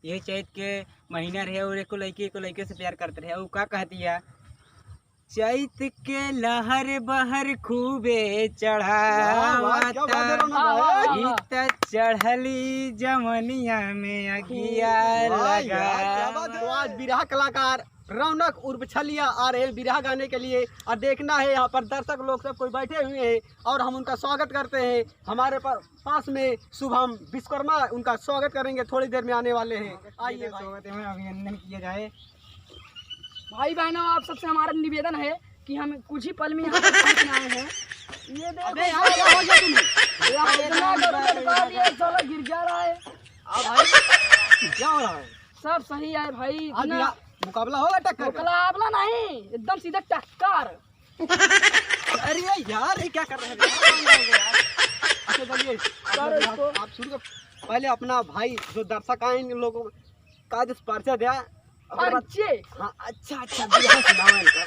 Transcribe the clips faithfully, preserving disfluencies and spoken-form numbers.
यही चैत के महीना रहे और एको लइकी एको लइके से प्यार करत रहे। उ का कहतिया, चैत के लहर बहर खूबे चढ़ावता। वाह, वाह, क्या बात है रौनक भाई। हाँ, हाँ, हाँ। इत चढ़ली जवनिया में अगिया वाह यार, क्या बात है। लगा। तो आज बिरहा कलाकार रौनक उर्फ छलिया आ रहे हैं बिरहा गाने के लिए। और देखना है, यहाँ पर दर्शक लोग सब कोई बैठे हुए हैं और हम उनका स्वागत करते हैं। हमारे पा-, पास में शुभम विश्वकर्मा उनका स्वागत करेंगे, थोड़ी देर में आने वाले हैं। आइए भाई। स्वागत है, अभिनंदन किया जाए। भाई बहनों, आप सबसे हमारा निवेदन है कि हम कुछ ही पल में यहाँ पर पहुँचने आए हैं। ये देखो, अबे यार, क्या हो गया तुम्हें? ये इतना गरम लड़का है, ये साला गिर जा रहा है। अब भाई, क्या हो रहा है? सब सही है भाई, आज इतना मेरा मुकाबला होगा टक्कर का? मुकाबला नहीं, एकदम सीधा टक्कर। अरे यार, ये क्या कर रहे हैं यार? अच्छा, चलिए, आप, सर, आप, इसको आप शुरू कर। पहले अपना भाई, जो दर्शक आए, इन लोगों का जो परिचय दिया, ओकरे बाद परिचय? हाँ, अच्छा, अच्छा, बिरहा सुनावा इनका।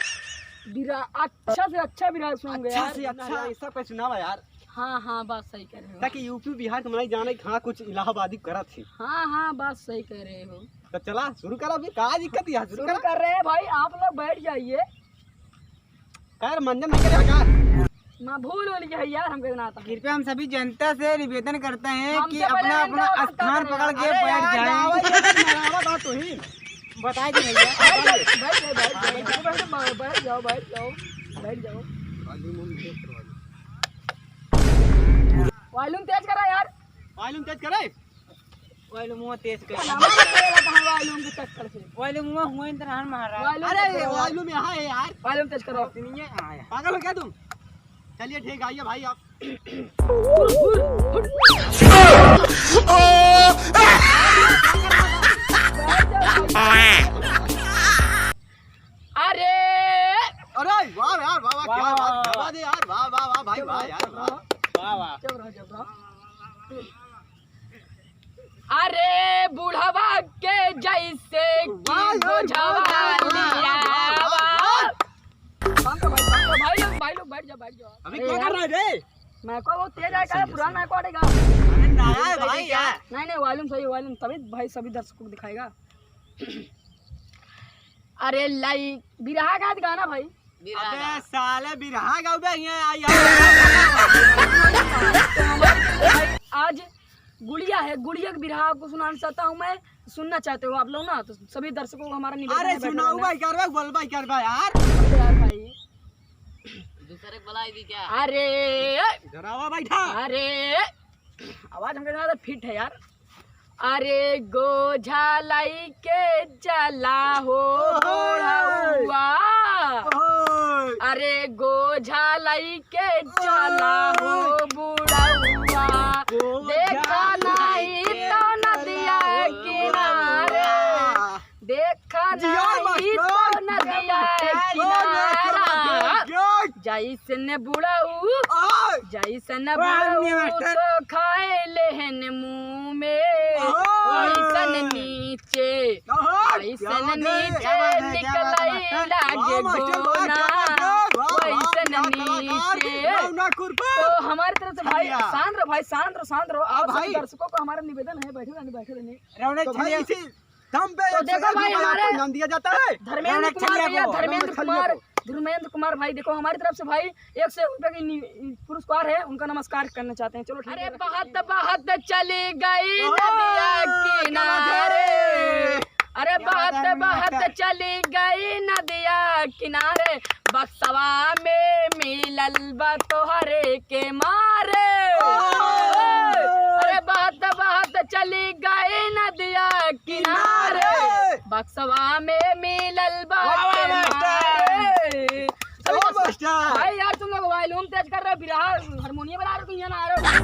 बिरहा, अच्छा से अच्छा बिरहा सुनाऊंगा अच्छा यार। से अच्छा, ऐसा कोई सुनावा यार। हाँ, हाँ, बात सही कह रहे हो। ताकि यूपी बिहार के मनई जाने कि हाँ, कुछ इलाहाबादी करत है। हाँ, हाँ, बात सही कह रहे हो। तो चला, शुरू करा अभी, का दिक्कत है, शुरू शुरू करा। कर रहे हैं भाई, आप लोग बैठ जाइए। का रे, मंजन नहीं करेगा का? माँ, भूल हो गया यार, हमके ना आता। कृपया हम सभी जनता से निवेदन करते हैं हमसे कि पहले अपना, इनका अपना आवाज स्थान करेगा। पकड़ के अरे बैठ यार, जाएं। आवाज ये तो मरावा बात तो ही। बता दे भैया। बैठ जाओ, बैठ जाओ, बैठ जाओ, बैठ जाओ, बैठ जाओ, बैठ जाओ। वॉल्यूम तेज करा यार। वॉल्यूम तेज करे? वॉल्यूम तेज कर। नाम से तेरा कहाँ वॉल्यूम के चक्कर से? वॉल्यूम हुआ ही तो रहन महाराज। वॉल्यूम अरे, तो तेरा। वॉल्यूम यहाँ है यार। वॉल्यूम तेज करो। सुनिए, आया। पागल हो क्या तुम? चलिए, ठीक, आइए भाई आप। अरे! अरे, वाह यार, वाह, वाह, वाह, क्या वाह, बात, वाह, क्या वाह। बात है यार, वाह, वाह, वाह, भाई, वाह यार, वाह। वाह, वाह। चुप रहो, चुप रहो। अरे बुढ़वा के जैसे कि वाह यार, बोझवा वाह, वाह, वाह, लिया वाह, वाह, वाह। शांत हो भाई, शांत हो भाई लोग, भाई लोग बैठ जाओ, बैठ जाओ। अभी अरे क्या यार, कर रहा है बे? माइको वो तेज आएगा, पुराना माइको आएगा। अरे नया है भाई यार। नहीं, नहीं, वॉल्यूम सही, वॉल्यूम तभी भाई सभी दर्शकों को दिखाएगा। अरे लाई बिरहा का गाना भाई। अबे साले बिरहा गावे यहाँ आई। आज गुड़िया है, गुड़िया के बिरहा आपको सुनाना चाहता हूँ मैं, सुनना चाहते हो आप लोग ना, तो सभी दर्शकों को हमारा निवेदन अरे है, बैठे सुनाओ रहना। भाई, करबे, बोल भाई, करबे यार। अरे यार भाई। दूसरे को बुलाई दी क्या? अरे। डरावा बैठा। अरे। आवाज हमके ज्यादा फिट है यार। अरे गोझा लइके चला हो ओए। बुढ़उआ। ओए। अरे गोझा लइके चला हो ओए। बुढ़उआ। गोझा देखा नहीं लइके तो नदिया चला हो किनारे। बुढ़उआ। देखा जिया नहीं मास्टर, तो नदिया जिया मास्टर, किनारा। जिया। जैसन बुढ़ऊ, ओए। जैसन वाह, बुढ़ऊ मास्टर। तो खाए लेहन मुँह में, ओए। वैसन नीचे, ओए, वैसन क्या बात है, नीचे क्या बात है, क्या बात है, निकलई मास्टर? लागे वाह, मास्टर, वाह, गोना, क्या बात है, वाह, वाह, वैसन क्या कलाकार, नीचे। रौनक उर्फ तो हमारी तरफ से भाई, छलिया। शांत रहो भाई, शांत रहो, शांत रहो। हाँ और सभी भाई। दर्शकों को हमारा निवेदन है, बैठे रहने, बैठे रहने। रौनक तो भाई, छलिया। इसी दम पे तो एक देखो भाई, रुपया हमारे इनाम दिया जाता है। धर्मेंद्र रौनक कुमार छलिया भैया, को, धर्मेंद्र रौनक छलिया कुमार, को। धर्मेंद्र कुमार भाई, देखो हमारी तरफ से भाई एक सौ रुपए की नि-, पुरस्कार है, उनका नमस्कार करना चाहते हैं। चलो ठीक अरे है। बहत बहत चली गई ओए, नदिया क्या बात किनारे। है? अरे क्या बात बहत है, बहत मास्टर? चली गई नदिया किनारे, बक्सवा में मिलल बा तोहरे के मारे। ओए। अरे बहत बहत चली गई नदिया किनारे, किनारे। बक्सवा में मिलल बा वाह, वाह, के मास्टर। मारे। वाह, मास्टर। भाई यार, तुम लोग वॉल्यूम तेज कर रहे हो, बिरहा हारमोनियम बजा रहे हो कि यहाँ ना आ रहे हो? डांस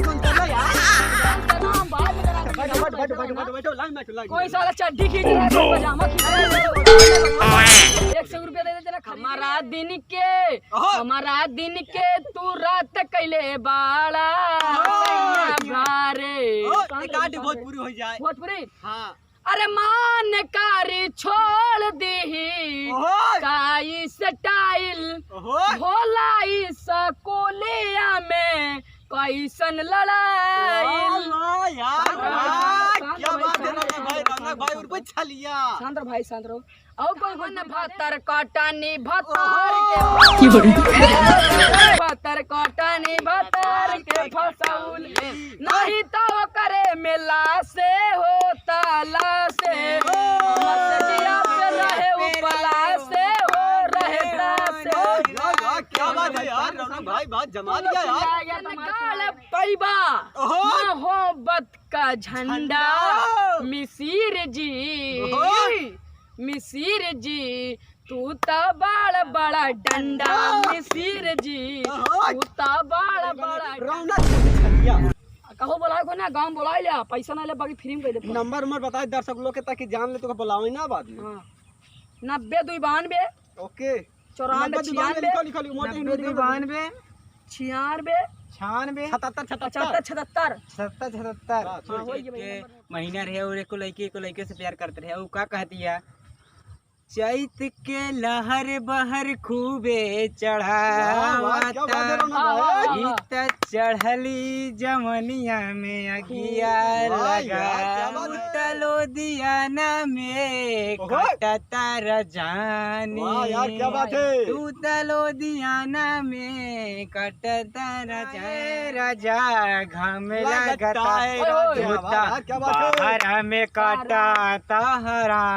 बंद कर लो यार। डांस करना हम बाद में करा देंगे। बैठो, बैठो, बैठो, बैठो, बैठो, बैठो, लाइन में, लाइन में। कोई साला चड्डी खींच रहा है, कोई पजामा खींच रहा है। एक सौ रुपया दे देते ना, खरीद हमारा ले। दिन के, ओहो। हमारा दिन के तू रात कैले बाड़ा ओहो। भारे। ओ, एक आध भोजपुरी हो जाए। भोजपुरी? हाँ। अरे मान कारी छोड़ दीही ओहो। काई स्टाइल ओहो। भोला ई सकोलिया में कैसन लड़ाई। वाह, वाह, यार, शांत रहो, वाह, शांत क्या रहो, बात है शांत ना। रहो। भाई, उनको छलिया। शांत रहो भाई, शांत रहो। और कौन कौन भतर कटनी भतर के, भतर कटनी भतर के फसौल, नहीं तो ओकरे में लासे होता लासे। हमर सजिया पे रहे उपलासे हो, रहता से। वाह, वाह, क्या बात है यार, रौनक भाई, बात जमा दिया यार। गाल पैबा ओहो। मोहब्बत का झंडा झंडा। मिसिर जी, ओहो। मिसिर जी, तू त बड़ बड़ा डंडा। ओहो। मिसिर जी, ओहो। तू त बड़ बड़ा रौनक छलिया। कहो बोलाए को ना, गाँव बोलाए ले, पैसा ना ले, बाकी फ्री में कह दे। नंबर उम्बर बताए दर्शक लोग के, ताकि जान ले, तो बोलावे ना बाद में। हाँ। नब्बे दुई बानवे। ओके। चौरानवे, नब्बे दुई बानवे छियानवे। लिखो, लिखो, लिखो, नब्बे दुई बानवे। छियानवे। छियानवे। सतहत्तर, सतहत्तर। पचहत्तर, सतहत्तर। सतहत्तर, सतहत्तर। हाँ, हाँ, तो वही एक है भैया, नंबर। महीना रहे और एको लइके, एको लइके से प्यार करत रहे। उ का कहतिया, चैत के लहर बहर खूबे वाह, वाह, क्या बात है चढ़ावता, रौनक भाई। हाँ, हाँ, हाँ। इत चढ़ली जवनिया में अगिया वाह यार, लगा। क्या बात है। उतलो दियाना में ओहो। कटता रजानी। वाह यार, क्या बात है। उतलो दियाना में कटता रजा, राजा घाम लगता लगता है है राजा। ओए, ओए। वाह यार, क्या बात है। बाहर में काटा तहरा।